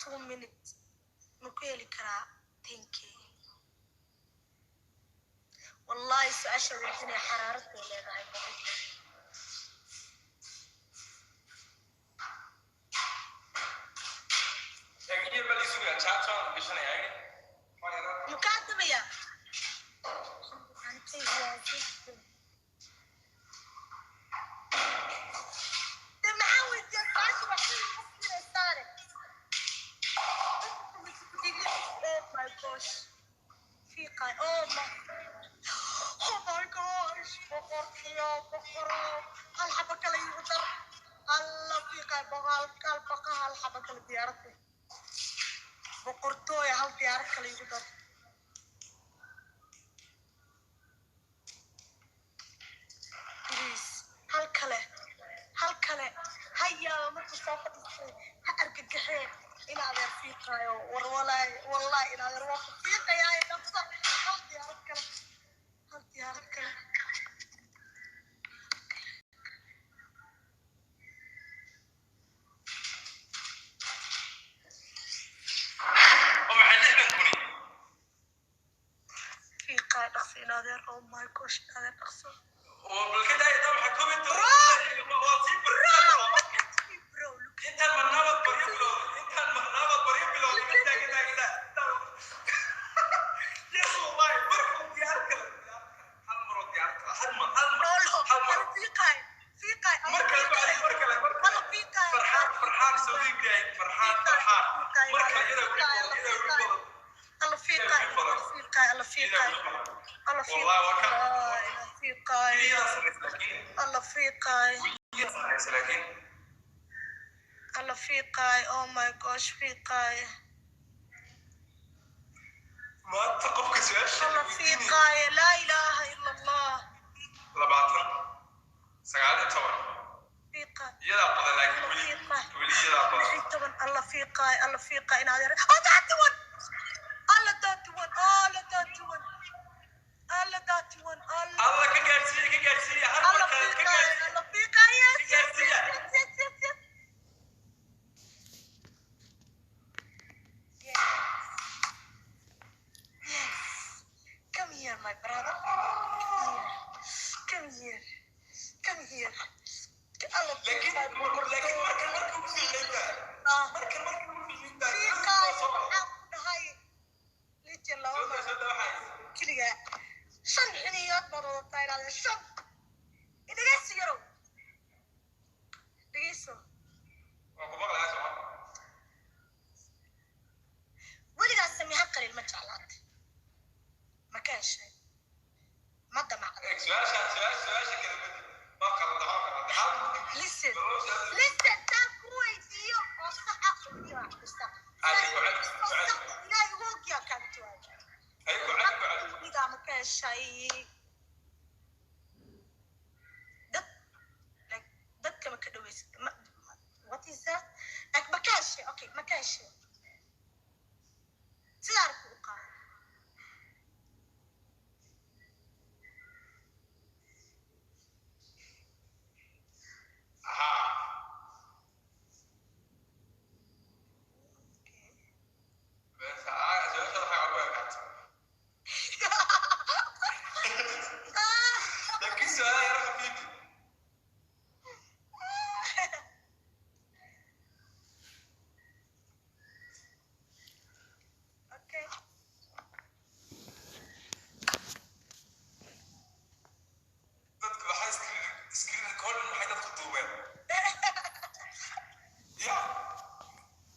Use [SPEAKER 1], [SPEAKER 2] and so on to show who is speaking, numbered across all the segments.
[SPEAKER 1] 2 minutes ma ku heli karaa 10K? Wallahi su-aasha weydiinaya xaraarad bay leedahay, boqol.
[SPEAKER 2] Egiye bal isuga chat waan gashanaya igi.
[SPEAKER 1] Mukaa damaya. De maxaa weydiiyaa su-aasha? Waxay iga siinaysaane. Oh my gosh, fiiqay. Oh my gosh, boqorkiyo boqoro, hal xabo kale igu dar. Alla fiiqay, boqol hal baqa, hal xabo kale diyaaradda. Boqortooya, hal diyaarad kale igu dar. Please, hal kale, hal kale. Ha yaaba markuu soo fadhiistay, ha argagaxee. In adeer fiiqaayo, war walaay, wallahi in adeer waa ku fiiqayaa. Dhaqso, hal diyaarad kale, hal diyaarad kale.
[SPEAKER 2] Oo maxay 60 kuni?
[SPEAKER 1] Fiiqaay, dhaqso in adeer. Oh my gosh, in adeer, dhaqso.
[SPEAKER 2] Oo bal ka daaya daa, waxaa 11 waa sii
[SPEAKER 1] Bro,
[SPEAKER 2] bartaa.
[SPEAKER 1] Look at me, bro, look at
[SPEAKER 2] Intaan marnaabaad baryo bilowday, intaan marnaabaad baryo bilowday. Ka daa, ka daa, ka daa. Yes, wallahi markuu diyaar kale, hal maroo diyaar kale, hal mar, hal mar.
[SPEAKER 1] No.
[SPEAKER 2] Hal mar.
[SPEAKER 1] Alla fiiqaay, fiiqaay.
[SPEAKER 2] Mar kale ku celi, mar kale, mar kale.
[SPEAKER 1] Alla fiiqaay.
[SPEAKER 2] Farxaan, Farxaan, Saudi Ibrahim, Farxaan, Farxaan, mar kale iyadaa weli badan, iyadaa weli badan.
[SPEAKER 1] Alla fiiqaay, alla fiiqaay, alla fiiqaay, alla.
[SPEAKER 2] Wallahi waa ka
[SPEAKER 1] fiiqaay, alla fiiqaay.
[SPEAKER 2] Weli iyadaa sarreysa laakiin.
[SPEAKER 1] Alla fiiqaay.
[SPEAKER 2] Weli iyadaa sarreysa laakiin.
[SPEAKER 1] Alla fiiqaay. Oh my gosh, fiiqaay.
[SPEAKER 2] Maanta qofka su-aasha
[SPEAKER 1] Alla
[SPEAKER 2] weydiinaya.
[SPEAKER 1] fiiqaay, laa ilaaha ila Allah.
[SPEAKER 2] 20, 19.
[SPEAKER 1] Fiiqaay.
[SPEAKER 2] Iyadaa badan laakiin weli.
[SPEAKER 1] Fiiqaay.
[SPEAKER 2] Weli iyadaa badan.
[SPEAKER 1] 16. Alla fiiqaay, alla fiiqaay, in adeer. Oh, 31. Alla, 31. Alla, 31. Alla, 31. Alla.
[SPEAKER 2] Alla, ka gaadhsiiya, ka gaadhsiiya hal
[SPEAKER 1] Alla
[SPEAKER 2] mar kale ka
[SPEAKER 1] fiiqaay.
[SPEAKER 2] gaadhsiiya.
[SPEAKER 1] Alla fiiqaay. Yes. Yes. Come here, my brother. Come here. Come here. Come here. Alla
[SPEAKER 2] laakiin
[SPEAKER 1] fiiqaay.
[SPEAKER 2] Laakiin markan marka ugu fiicnayd baa
[SPEAKER 1] Ah.
[SPEAKER 2] markan marka ugu fiicnayd baa.
[SPEAKER 1] Fiiqaay, waxaan ku dhahay lijan laba
[SPEAKER 2] Soo daa,
[SPEAKER 1] mar.
[SPEAKER 2] soo daa, waxaa
[SPEAKER 1] Keligaa shan xiniyood baad wadataa inaad shan. Dhegeyso yarow, dhegeyso.
[SPEAKER 2] Waan ku maqlayaa, soo ma?
[SPEAKER 1] Weligaas Samiha Qaliil ma jeclaatay? Ma ka heshay? Ma damacday?
[SPEAKER 2] Eeg, su-aasha kala bedel. Ma qalda, ma qalda hal.
[SPEAKER 1] Listen, listen, taan ku weydiiyo oo sax ah iyo wax kasta.
[SPEAKER 2] Adi ku celi, ku celi.
[SPEAKER 1] Ilaahay ugu ogyaa kaaga jawaaba.
[SPEAKER 2] Ay, ku celi, ku celi.
[SPEAKER 1] Weligaa ma ka heshay dad, like, dadka ma ka dhaweysa? What is that? Like, ma ka heshay? Okay, ma ka heshay? Sidaa arku u qaado.
[SPEAKER 2] Haa.
[SPEAKER 1] Okay.
[SPEAKER 2] Bes, su-aasha waxaa ugu ekaatay, laakiin su-aalaha yara khafiifi.
[SPEAKER 1] Okay.
[SPEAKER 2] Dadka waxaa screen recording, maxay dadku duubeen ya?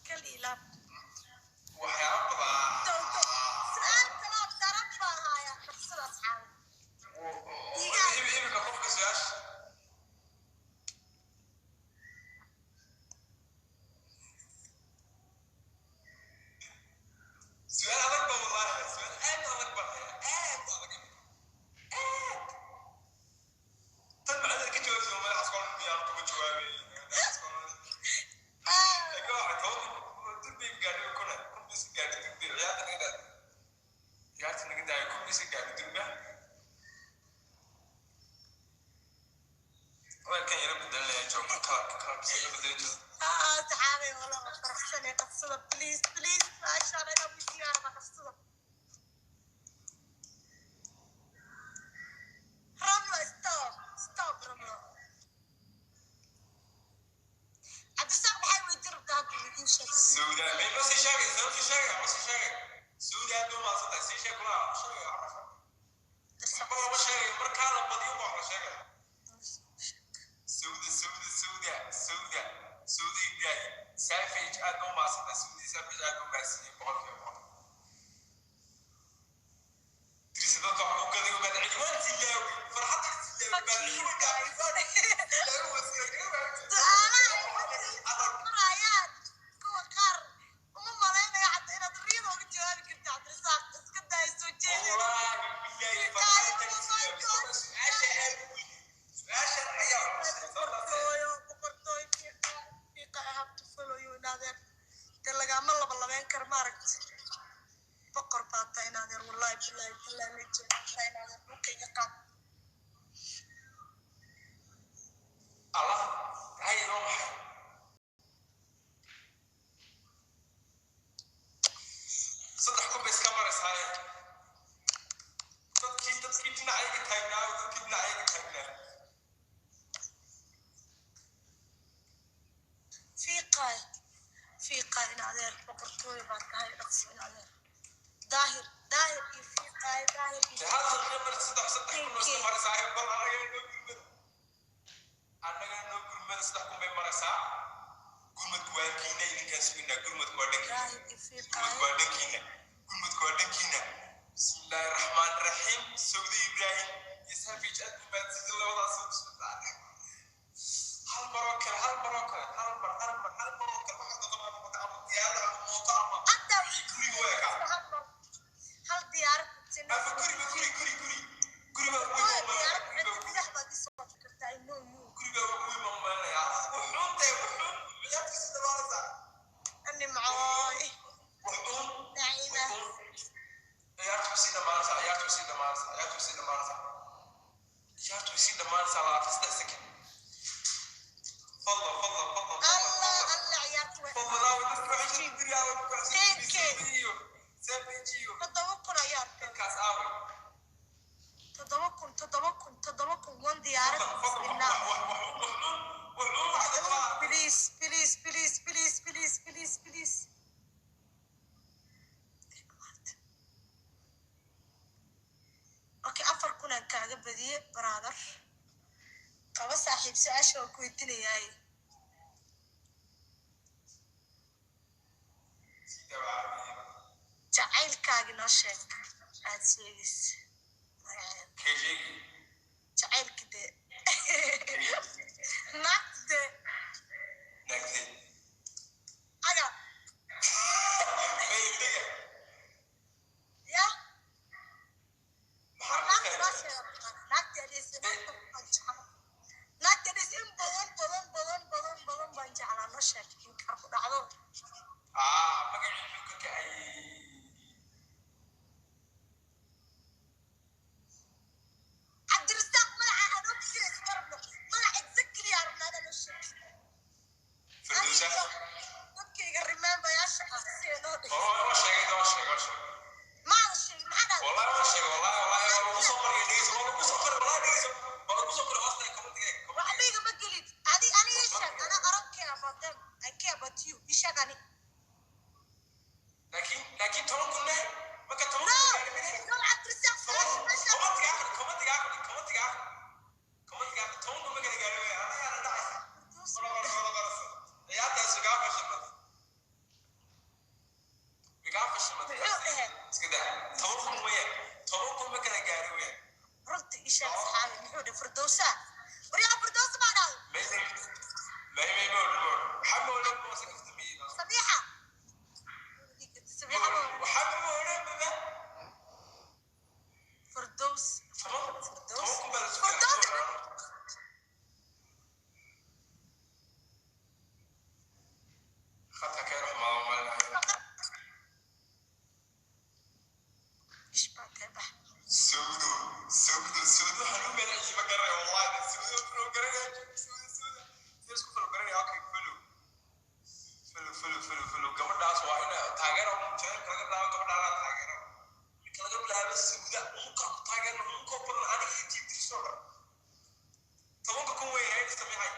[SPEAKER 1] Kal ilaab.
[SPEAKER 2] Waxyaabo badan.
[SPEAKER 1] Su-aal kaloo daran baa haaya. Dhaqsada, asxaabi.
[SPEAKER 2] Imika qofka su-aasha su-aal adag ba, wallahi su-aal aad u adag baan hayaa, aad u adag imika, aad. Tan macnaheed ka jawaabeysa madaxa iskool miyaan kuma jawaabay? Laakiin waxay toban durbay gaadhay, kuna kun bis gaadhay durbe. Ciyaarta naga daa, ciyaarta naga daayo. Kun bis gaadhay durba. Weelkan yara bedelanaya, joogto kalarka, kalarkiisa yara bedelan jiro.
[SPEAKER 1] Saxaabay, wala waa faraxsanay. Qabsada, please, please. Su-aashaan inaa weydiiyaa rabaa. Qabsada. Ramlo, stop, stop. Ramlo, Cabdisaaq, maxay weydiin rabtaa hadda? Weydiin, sheeg.
[SPEAKER 2] Sauda, ma sii sheegay, sii sheegay, ma sii sheegay. Sauda, aad baa mahadsantahay. Sii sheeg kula sheegay, waxba lama sheegay. Markaa la badiyo baa wax la sheegay. Sauda, Sauda, Sauda, Sauda, Sauda Ibrahim Savage, aad baa umahadsantahay. Sauda Savage, aad baa umahadsanyihin, 100%. Dirisa, dadka wax u gaday umaad celi, waan silaawi farxadda, silaawi baad
[SPEAKER 1] Su-aalaha ay marayaan kuwa qaar uma malaynayo xataa inaad riyada uga jawaabi karta. Cabdirasaaq, iska daaya soo jeedin.
[SPEAKER 2] Wallaahi billahi, farxadda silaawi. Su-aasha aad u weyn, su-aashan ayaa
[SPEAKER 1] Boqortooyo, boqortooyo, fiiqa, fiiqa, I have to follow you, inaadeer. Dee lagaama laba labeyn karo, maaragta? Boqor baa tahay, inaadeer. Wallahi billahi billahi, legend tahay, inaadeer. Dhulka iga qaad.
[SPEAKER 2] Allah hay, waa maxay? 3000 bay iska maraysaaye. Dadkii dhinacayga taagnaa, dadkii dhinacayga taagnaa.
[SPEAKER 1] Fiiqa, fiiqa, inaadeer, boqortooyo baa tahay. Dhaqsi, inaadeer. Daahir, Daahir iyo fiiqaay, Daahir iyo
[SPEAKER 2] Dee hal daqiiqo mar 3000 oo iska maraysaaye. Bal annaga noo gurmada, annaga noo gurmada. 3000 bay maraysaa. Gurmadku waa kiina, idinkaan suginaa. Gurmadku waa dhankiina.
[SPEAKER 1] Daahir iyo fiiqaay.
[SPEAKER 2] Gurmadku waa dhankiina, gurmadku waa dhankiina. Bismillaahi raxmaan raxiim. Sawda Ibraahim iyo Savage, aad buu mahadsanyihiin labadaas. Bismillaahi raxmaan. Hal mar oo kale, hal mar oo kale, hal mar, hal mar, hal mar oo kale. Waxaa doonta noqota, ama diyaarad ama mooto ama
[SPEAKER 1] Hadda
[SPEAKER 2] guriga u ekaa.
[SPEAKER 1] Hal mar, hal diyaarad.
[SPEAKER 2] Ama guriba, guri, guri, guri, guriba
[SPEAKER 1] Hooyo,
[SPEAKER 2] weyn.
[SPEAKER 1] Diyaarad cidda bidax baad isoo kartaa. I know you.
[SPEAKER 2] Guriba weyn baan umalinayaa. Wuxuun dee, wuxuun ciyaartiisa dhawaanaysaa.
[SPEAKER 1] Nimcooy.
[SPEAKER 2] Wuxuun.
[SPEAKER 1] Naciima.
[SPEAKER 2] Ciyaartu way sii dhamaanaysaa, ciyaartu way sii dhamaanaysaa, ciyaartu way sii dhamaanaysaa, ciyaartu way sii dhamaanaysaa. 23 second. Fadlan, fadlan, fadlan.
[SPEAKER 1] Allah.
[SPEAKER 2] Fadlan.
[SPEAKER 1] Allah, ciyaartu way
[SPEAKER 2] Fadlan, aawe dadka waxay soo diri, aawe dadka waxay soo diri.
[SPEAKER 1] 10K.
[SPEAKER 2] Iyo Savage iyo
[SPEAKER 1] 7000 ayaa arkay.
[SPEAKER 2] Dadkaas aawe.
[SPEAKER 1] 7000, 7000, 7000, one diyaarad.
[SPEAKER 2] Fadlan, fadlan.
[SPEAKER 1] Bismillah.
[SPEAKER 2] Wax wax wuxuun, wuxuun wax dadka.
[SPEAKER 1] Please, please, please, please, please, please, please. Okay, 4000 aan kaaga badiye, brother. Qaba, saaxiib, su-aasha waan ku weydiinayaay.
[SPEAKER 2] Sii dawaa.
[SPEAKER 1] Jacaylkaagi noo sheeg aad sheegaysa magaceeda.
[SPEAKER 2] Kee sheegi?
[SPEAKER 1] Jacaylka dee, naagta dee.
[SPEAKER 2] Naagtee?
[SPEAKER 1] Aga.
[SPEAKER 2] Meydega.
[SPEAKER 1] Ya.
[SPEAKER 2] Maxaa
[SPEAKER 1] Naagta
[SPEAKER 2] ku
[SPEAKER 1] noo
[SPEAKER 2] tahay?
[SPEAKER 1] sheega. Naagta adheysa, naagta baan jeclaa, naagta adheysa in badan badan badan badan badan baan jeclaa. Noo sheeg inkaar ku dhacdo.
[SPEAKER 2] Ah, magacii muxuu ka kacay?
[SPEAKER 1] Cabdirasaaq, magaca aan og fikiraysa garabno, magaca.
[SPEAKER 2] Sabiixay,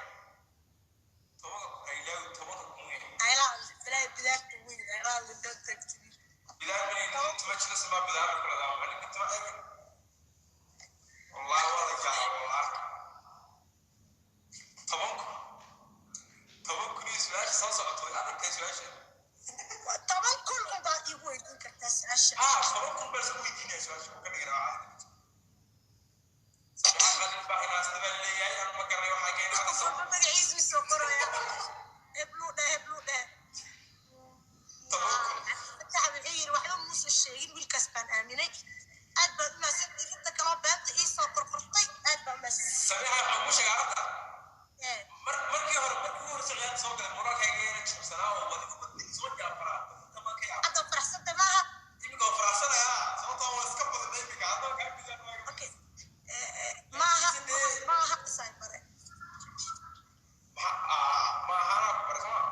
[SPEAKER 2] 10-ka kun haylaawi, 10-ka kun weyn.
[SPEAKER 1] Ayla bilaa bidaarta weyn ayla don't talk to me.
[SPEAKER 2] Bidaar mani tima jira sabaa bidaar ku ladaa ma ninka tima eeg. Wallahi waa la yaabaa, wallahi 10 kun, 10 kun iyo su-aasha soo socoto way adagtahay su-aasha.
[SPEAKER 1] 10,000 unbaad iigu weydiin kartaa su-aasha.
[SPEAKER 2] Ah, 10,000 baa isku weydiinaya su-aasha oo ka dhigana waa caadi. Sabiixa qalin baa hinaasta baa leeyahay, aan ma garanay waxaa keena hadayso.
[SPEAKER 1] Walba magaciisu isoo qoraya, hebluu dheh, hebluu dheh.
[SPEAKER 2] 10,000.
[SPEAKER 1] Fatax wuxuu yiri waxba muusan sheegin, wiilkaas baan aaminay. Aad baad u mahadsantihiin inta kaloo beenta iisoo qorqortay, aad baa u mahadsantihiin.
[SPEAKER 2] Sabiixa, waxaan kuu sheegay hadda.
[SPEAKER 1] Ee.
[SPEAKER 2] Markii hore, markii ugu horreysay ciyaarta soo galay, moraalkayga yara jabsanaa oo wadigu badin soo jaafaraa inta ma ka yaab.
[SPEAKER 1] Hadda faraxsanta maaha?
[SPEAKER 2] Imika waa faraxsanaya, sababtoo waa iska badan imika haddaba kaa bidaan waaga.
[SPEAKER 1] Okay, maaha maaha isay bare.
[SPEAKER 2] Ma ahaanaa ku baray sooma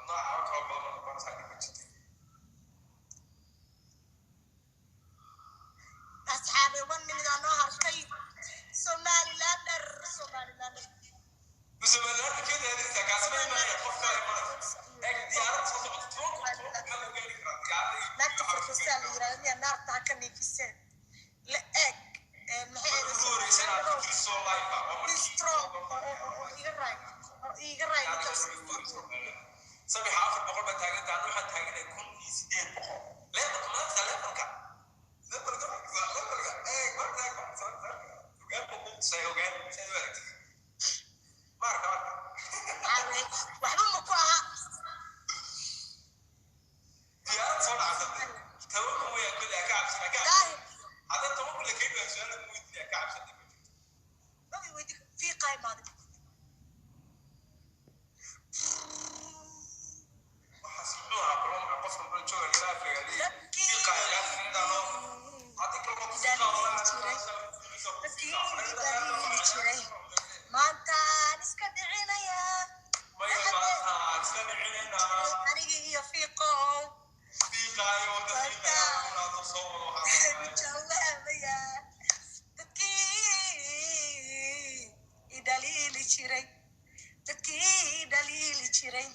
[SPEAKER 2] anaa caawa kaloo badan ma baraysaa dhib ma jirtay.
[SPEAKER 1] Asxaabe, one minute aa noo hartay. Somalilander, Somalilander.
[SPEAKER 2] Somaliland keeda aadaysaa, kaasma imanaya, qof kale imanaya. Eeg, diyaarad soo socota, 10 kun, 10 kun maxaa lagu gaari karaa diyaarada iyo
[SPEAKER 1] Naagta
[SPEAKER 2] waxaa lagu
[SPEAKER 1] Firdawsaa
[SPEAKER 2] gaari
[SPEAKER 1] la
[SPEAKER 2] karaa?
[SPEAKER 1] yirahdo miyaa naarta ha ka niifiseen la eeg. Maxay
[SPEAKER 2] Markii ugu horreysay inaad ku jirto live ah waa
[SPEAKER 1] Be
[SPEAKER 2] markii
[SPEAKER 1] strong oo iga raay oo iga raay ninkaas.
[SPEAKER 2] Sabixa, 400 baa taaganta, anu waxaan taaganay 1800. Levelka maanta, levelka levelka levelka eeg marka ogaan buu kuu tusay, ogaan saad u aragtid marka marka.
[SPEAKER 1] Caawe, waxba ma ku aha.
[SPEAKER 2] Diyaarad soo dhacsatay, 10 kun weeyaan kulli, ha ka cabsan, ha ka cabsan.
[SPEAKER 1] Daahir iyo
[SPEAKER 2] Hadda 10 kun la keeni waayo, su-aal lagu weydiinaya, ha ka cabsan, ma jirto.
[SPEAKER 1] Maba weydi fiiqaa imaaday.
[SPEAKER 2] Waxaas muxuu ahaa balon qofka muxuu jooga ilaa Afrika fiiqa ilaa hadii kale waa ku fiiqa.
[SPEAKER 1] Jiray dadkii dhaliili jiray maantaan iska dhicinayaa.
[SPEAKER 2] Maya, maanta iska dhicinaynaa.
[SPEAKER 1] Anigi iyo fiiqow.
[SPEAKER 2] Fiiqaayo wada fiiqaayo soo wado waxaa.
[SPEAKER 1] Jallaabayaa dadkii i dhaliili jiray, dadkii i dhaliili jiray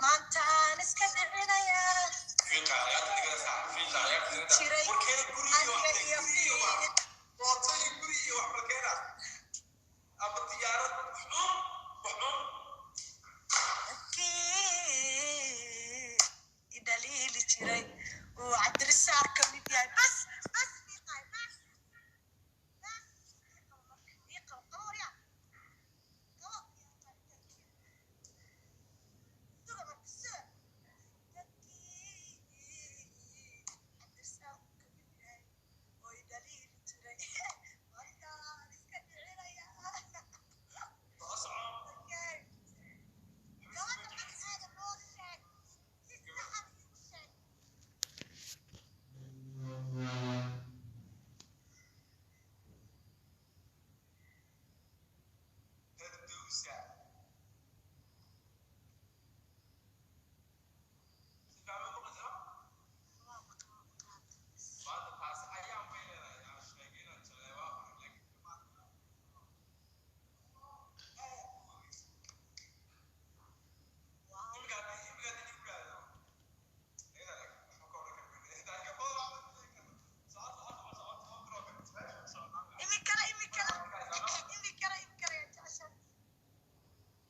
[SPEAKER 1] maantaan iska dhicinayaa.
[SPEAKER 2] Fiiqa ciyaarta dhigaysa, fiiqa ciyaarta
[SPEAKER 1] Jiray.
[SPEAKER 2] Warkeena guriga
[SPEAKER 1] Aniga iyo
[SPEAKER 2] guriga wax
[SPEAKER 1] fiiq.
[SPEAKER 2] mooto iyo guri iyo wax balkeena ama diyaarad waxun waxun.
[SPEAKER 1] Dadkii i dhaliili jiray uu Cabdirisaaq ka mid yahay. Bas bas, fiiqaay, bas bas, fiiqo qabo, waryaa qabo. Suga marka, suga. Dadkii Cabdirisaaq uu ka mid yahay oo i dhaliili jiray maantaan iska dhicinayaa.
[SPEAKER 2] Soo soco.
[SPEAKER 1] Okay. Gabadha magaceeda noo sheeg, si saxan iigu sheeg.
[SPEAKER 2] Firdawsa si fiican ma maqlaysaa?
[SPEAKER 1] Waa maqlaa, maqlaa.
[SPEAKER 2] Maanta taas ayaan bay leedahay aan sheegay inaan jeclay waa hore, laakiin maanta aad u wanaagsan.
[SPEAKER 1] Wow.
[SPEAKER 2] Imika haddii igu dhahdo iyada, laakiin waxba ka oran karma.
[SPEAKER 1] Imikana, imikana, imikana, imikana yaa jeceshahay?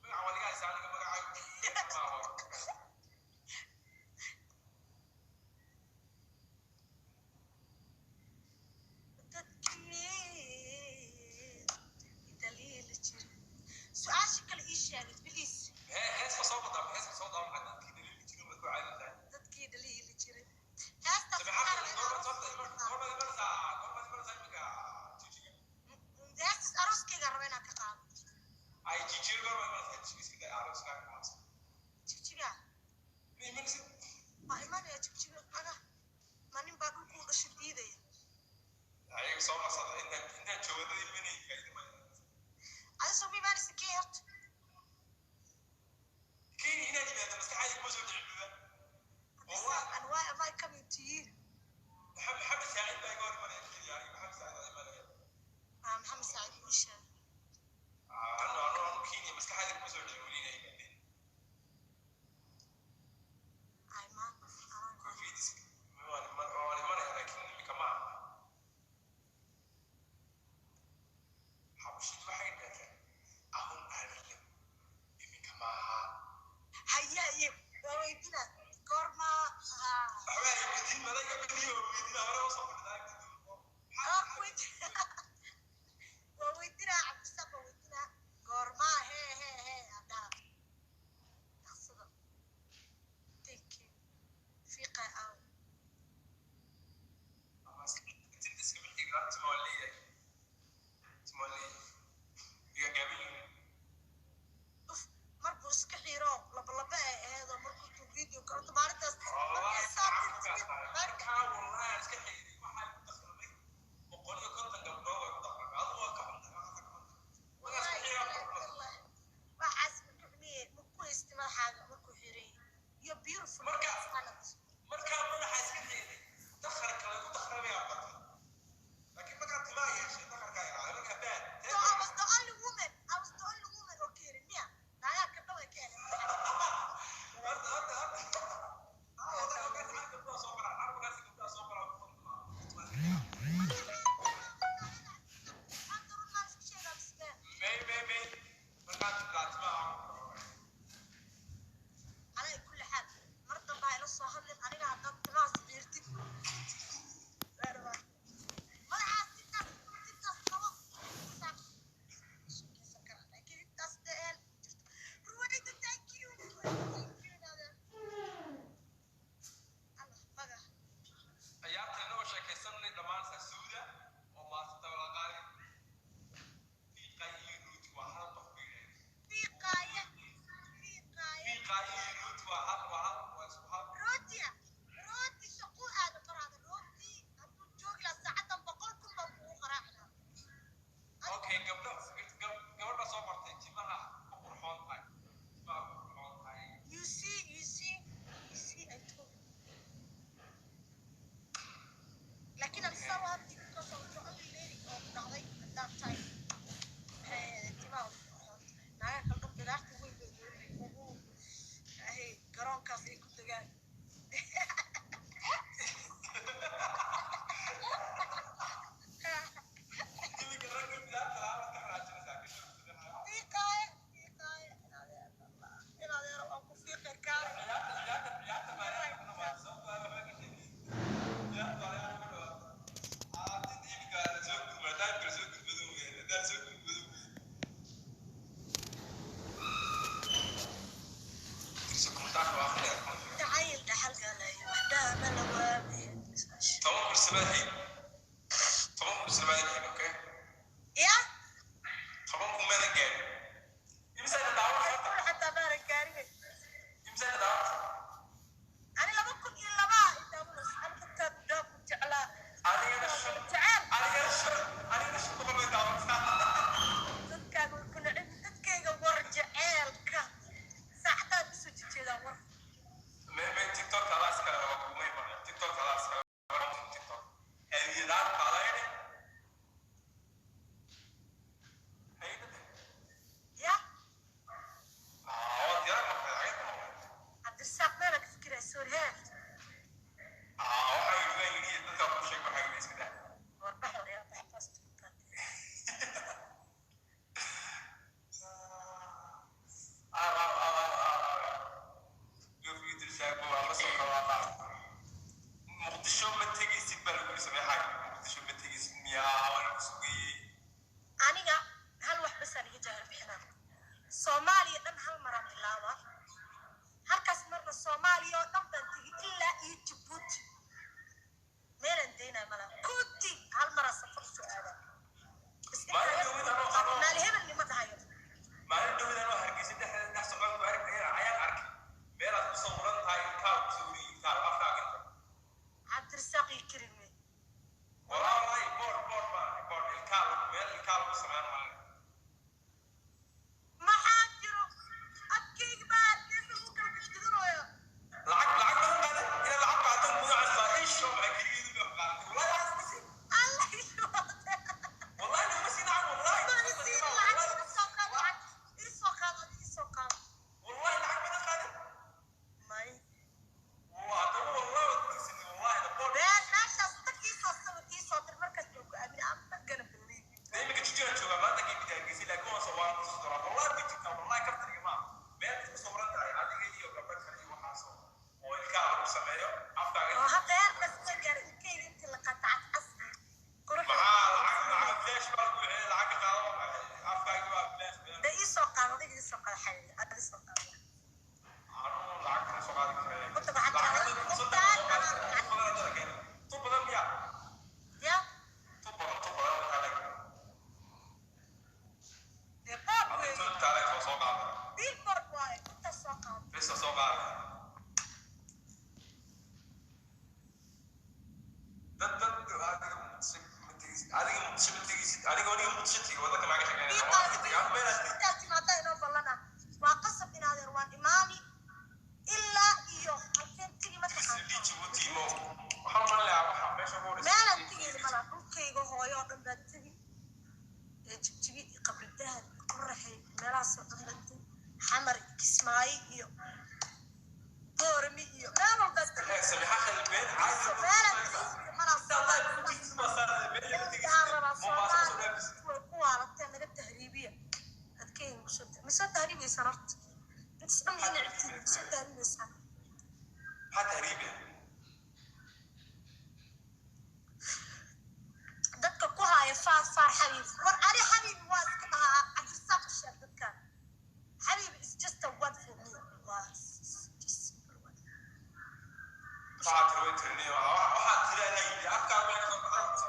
[SPEAKER 2] Magaca waa laga haysaa, aniga magacaygu maaho.
[SPEAKER 1] Dadkii dhaliili jiray, su-aasha kale ii sheegay, please.
[SPEAKER 2] Hees ma soo badaa? Hees ma soo daa? Maxaa dadkii dhaliili jiray baad ku caadintahay?
[SPEAKER 1] Dadkii dhaliili jiray heestaas.
[SPEAKER 2] Sabixa, goormaad imanaysaa? Goormaad imanaysaa iminka Jijiga?
[SPEAKER 1] Heestaas arooskeyga raba inaan ka qaado.
[SPEAKER 2] Ay, Jijiga goormaad imanaysaa? Jijiga iska daa, arooskaaga maanta.
[SPEAKER 1] Jigjiga.
[SPEAKER 2] Ma imanaysid?
[SPEAKER 1] Waa imanaya Jigjiga. Aga ma nin baa dhulkuu dhasho diidaya?
[SPEAKER 2] Ayaga soo marsada intaan intaan joogadada imanay faa'iido ma.
[SPEAKER 1] Adi soo ma imaanaysa kii horta?
[SPEAKER 2] Kenya inaad yimaado maskaxdayda kuma soo dhicin buba. Wallah.
[SPEAKER 1] And why am I coming to you?
[SPEAKER 2] Maxamed Saacid baa iga hor imanaya Kenya, aniga Maxamed Saacid aa imanaya.
[SPEAKER 1] Ah, Maxamed Saacid ii sheeg.
[SPEAKER 2] Anu Maskaxdayda kuma soo dhicin weli inay yimaadeen.
[SPEAKER 1] Ay, maanta
[SPEAKER 2] Koofiyadiis waan imanaya, laakiin imika ma aha. Xabashidu waxay dhaheen አሁን አይደለም, iminka ma aha.
[SPEAKER 1] Haye, haye, waa weydina goorma ha.
[SPEAKER 2] Waxba ay weydiin, madaga badiyo weydiina hore usoo fadhidaa.
[SPEAKER 1] Waa ku weydina, waa weydinaa Cabdisaaq, waa weydinaa goormaa. Hee hee hee, adhaa dhaqsada. Thank you, fiiqay aw.
[SPEAKER 2] Tinta iskama xigaa, timo waan leeyahay, timo waan leeyahay, iga gaaban yihiin.
[SPEAKER 1] Uf, mar buu iska xiiro, labalaba ay aheedoo markuu tuu video karto maalintaas markii saa timid.
[SPEAKER 2] Markaa wallahi aan iska xiiray, waxaa igu dakramay 150 gabdhood oo igu dakramay. Adigu waa ka xuntahay, waxaad ka xuntahay markaa iska xiiraa qurux badan.
[SPEAKER 1] Waxaas marka xumiye ma ku haysti madaxaaga markuu xiray. You're beautiful.
[SPEAKER 2] Markaa madaxa iska xiiray, dakharka lagu dakramaya batay, laakiin markaa timaa yeeshay dakharkaa yaraaday markaa bad.
[SPEAKER 1] So I was the only woman. I was the only woman oo ka helin miya? Naagaha ka dhan way ka helen.
[SPEAKER 2] Horta horta horta gabdhaha soo baraa carabkaasi, gabdhaha soo baraa.
[SPEAKER 1] Xabiibi, adiga soo qaada.
[SPEAKER 2] Anuu lacag kama soo qaadi karaya.
[SPEAKER 1] Horta waxaad
[SPEAKER 2] Lacag
[SPEAKER 1] tiraahdaa,
[SPEAKER 2] tu badan
[SPEAKER 1] qoftaan
[SPEAKER 2] hadda
[SPEAKER 1] anaa
[SPEAKER 2] la keenay. Tu badan hadda la keenay. Tu badan miya?
[SPEAKER 1] Ya.
[SPEAKER 2] Tu badan, tu badan waxaa la keenay.
[SPEAKER 1] Dee board
[SPEAKER 2] Hadda
[SPEAKER 1] weeye.
[SPEAKER 2] tu taale kama soo qaada.
[SPEAKER 1] Billboard waaye, intaas soo qaado.
[SPEAKER 2] Bes soo qaada. Dad dad adiga Muqdisho ma tegeysid. Adiga Muqdisho ma tegeysid. Adiga aniga Muqdisho tegey, waddanka maa ka shaqeynayna.
[SPEAKER 1] Ii
[SPEAKER 2] Waa
[SPEAKER 1] qaado.
[SPEAKER 2] ka tegey, anu meelaas tegey.
[SPEAKER 1] Intaas timaadaa inoo ballana. Waa qasab inaadeer, waan imaani ilaa iyo halkeen tegi ma
[SPEAKER 2] Tigis
[SPEAKER 1] taqaantaa?
[SPEAKER 2] dhii Djibouti mo. Waxaan u malinayaa waxa meesha ugu horeysa.
[SPEAKER 1] Meelaan tegeyna malaa, dhulkayga hooyo oo dhan baan tegi, ee Jigjigi iyo Qabri Dahab iyo Qoraxay, meelahaasoo dhan baan tegi, Xamar iyo Kismaayo iyo Boorami iyo meel walbaan tegi.
[SPEAKER 2] Eh, Samixa Khalbeen, caadi ma
[SPEAKER 1] Meelaan
[SPEAKER 2] sheegaysaa.
[SPEAKER 1] tegi malaa.
[SPEAKER 2] Inta Allah ku tigis ma saartay, meel yar
[SPEAKER 1] Waxaan
[SPEAKER 2] tegeysid.
[SPEAKER 1] rabaa
[SPEAKER 2] Mombasa soo
[SPEAKER 1] Soomaali
[SPEAKER 2] dhaafisid.
[SPEAKER 1] way ku waalatee, naga tahriibiya. Adkeyga kusoo ma soo tahriibaysaan horta? Intas dhan ina cibtiin, ma soo tahriibaysaan?
[SPEAKER 2] Maxaa tahriibaya?
[SPEAKER 1] Dadka ku haya faar faar xabiib, war ani xabiib waa iska dhahaa. Cabdirasaaq u sheeg dadkan, xabiib is just a word for me, waa just simple word.
[SPEAKER 2] Waxaa tiri way tiriniyo. Waxaa tiri anaa yidhi, afkaaga meel ka soo baxda.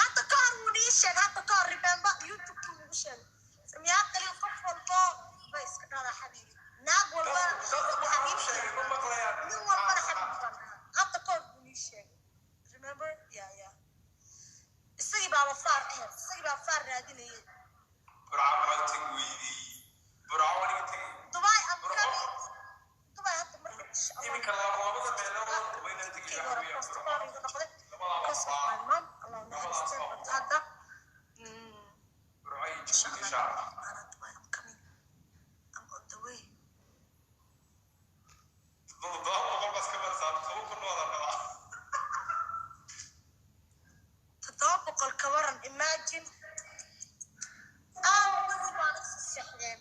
[SPEAKER 1] Hadda ka hor wuu nii sheegay, hadda ka hor, remember, YouTube-kii nagu sheegay, Samiyaa Qaliil qof walbo bay iska dhahdaa xabiibi, naag walbana
[SPEAKER 2] Dadku waxaa u
[SPEAKER 1] xabiibti,
[SPEAKER 2] sheegay ma maqlayaan.
[SPEAKER 1] nin walbana xabiibi baan dhahaa. Hadda ka hor wuu nii sheegay, remember? Yeah, isagii baaba faar ahayd, isagii baa faar raadinayay.
[SPEAKER 2] Burco maxaa tegi weydey? Burco aniga tegey.
[SPEAKER 1] Dubai am
[SPEAKER 2] Burco.
[SPEAKER 1] coming Dubai hadda marka, insha Allah.
[SPEAKER 2] Iminka labada meelood wayna tegey,
[SPEAKER 1] Kii
[SPEAKER 2] waxa
[SPEAKER 1] hore
[SPEAKER 2] weeyaan
[SPEAKER 1] post
[SPEAKER 2] Burco.
[SPEAKER 1] iga noqday
[SPEAKER 2] Labadaaba
[SPEAKER 1] because of
[SPEAKER 2] waa
[SPEAKER 1] my mom, Allah u naxariistay. But hadda
[SPEAKER 2] Burco iyo
[SPEAKER 1] insha
[SPEAKER 2] Djibouti, insha
[SPEAKER 1] Allah
[SPEAKER 2] Allah.
[SPEAKER 1] Maana Dubai, I'm coming, I'm on the way.
[SPEAKER 2] 700 baas ka marsaa, 10,000 waa la rabaa.
[SPEAKER 1] 700 ka waran? Imagine, aawa dadku waan isa seexdeen.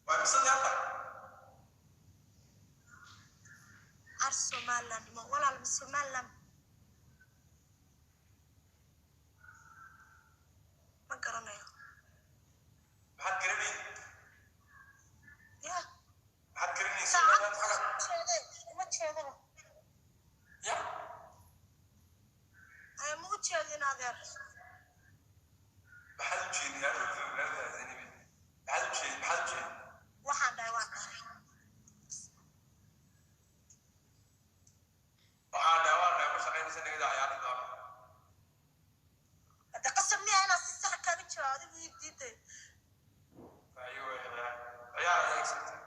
[SPEAKER 2] Waa mise hadda?
[SPEAKER 1] Ar Somaliland ma walaal, ma Somaliland ma garanayo.
[SPEAKER 2] Maxaad garanay?
[SPEAKER 1] Ya.
[SPEAKER 2] Maxaad garanaysaa?
[SPEAKER 1] Saacad
[SPEAKER 2] Somaliland xaga?
[SPEAKER 1] jeede uma jeedaba.
[SPEAKER 2] Ya?
[SPEAKER 1] Ay, ma u jeedin, adeer.
[SPEAKER 2] Maxaad u jeedin? Anigu fahmin Zainabi. Maxaad u jeedin? Maxaad u jeedin?
[SPEAKER 1] Waxaan dhahay waan dhahay.
[SPEAKER 2] Waxaan dhahay waan dhahay ma shaqaynaysa, nagada ciyaarta doona.
[SPEAKER 1] Hadda qasab miya inaad si sax kaaga jawaabo? Adigu ii diiday.
[SPEAKER 2] Ayuu ciyaar ciyaar ayay egsatay.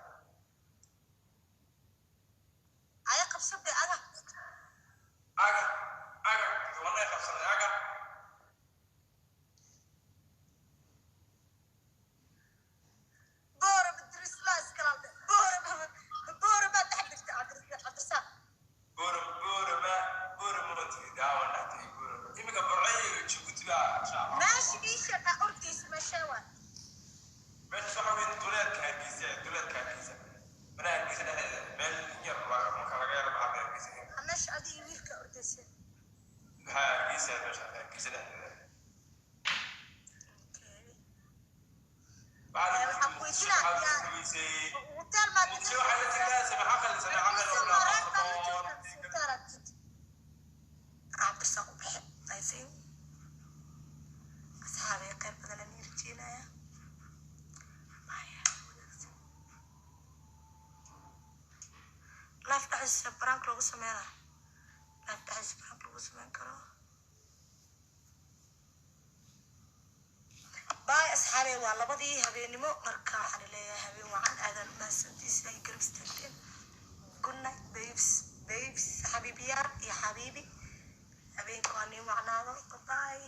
[SPEAKER 1] Aya qabsade aga.
[SPEAKER 2] Aga aga wanay qabsaday aga.
[SPEAKER 1] Boora badrisla iskalaade, boora boora baa dhex dhigtay Cabdirasaaq.
[SPEAKER 2] Boora boora ma boora ma tegey, daawan dhex tegey boora. Iminka Burco iyo Djibouti baa, insha Allah.
[SPEAKER 1] Meesha ii sheeg aa ordaysa, meeshee waa?
[SPEAKER 2] Meesha waxa weeye duleedka Hargeysa, duleedka Hargeysa. Mana Hargeysa dhexdeeda, meel in yar marka laga yaro baxda Hargeysa.
[SPEAKER 1] Aa, meesha adiga iyo wiilka ordaysa?
[SPEAKER 2] Maxaa Hargeysa, meesha Hargeysa dhexdeeda.
[SPEAKER 1] Okay.
[SPEAKER 2] Waxaa
[SPEAKER 1] Ee, waxaan ku weydiinaa
[SPEAKER 2] waxaa ku weysay
[SPEAKER 1] hotel maa
[SPEAKER 2] Muqdisho waxay la tegtaa Samixa Khalil, Samixa Khalil oo
[SPEAKER 1] Hargeysa ma reer baa la
[SPEAKER 2] passport.
[SPEAKER 1] joogtaa mise hotel aad jirta? Cabdirasaaq u bixi, I think. Asxaabay, khayr badan aan ii rajeynaya. Bye, wanaagsan. Live dhexdiisa prank lagu sameynaa, live dhexdiisa prank lagu sameyn karo. Bye asxaabey, waa 2dii habeenimo, marka waxaan leeyahay habeen wacan, aadan umahadsantiisa ay garab istaagteen. Good night, babes, babes, xabiibiyaal iyo xabiibi, habeenka waa niin wacnaado. Bye bye.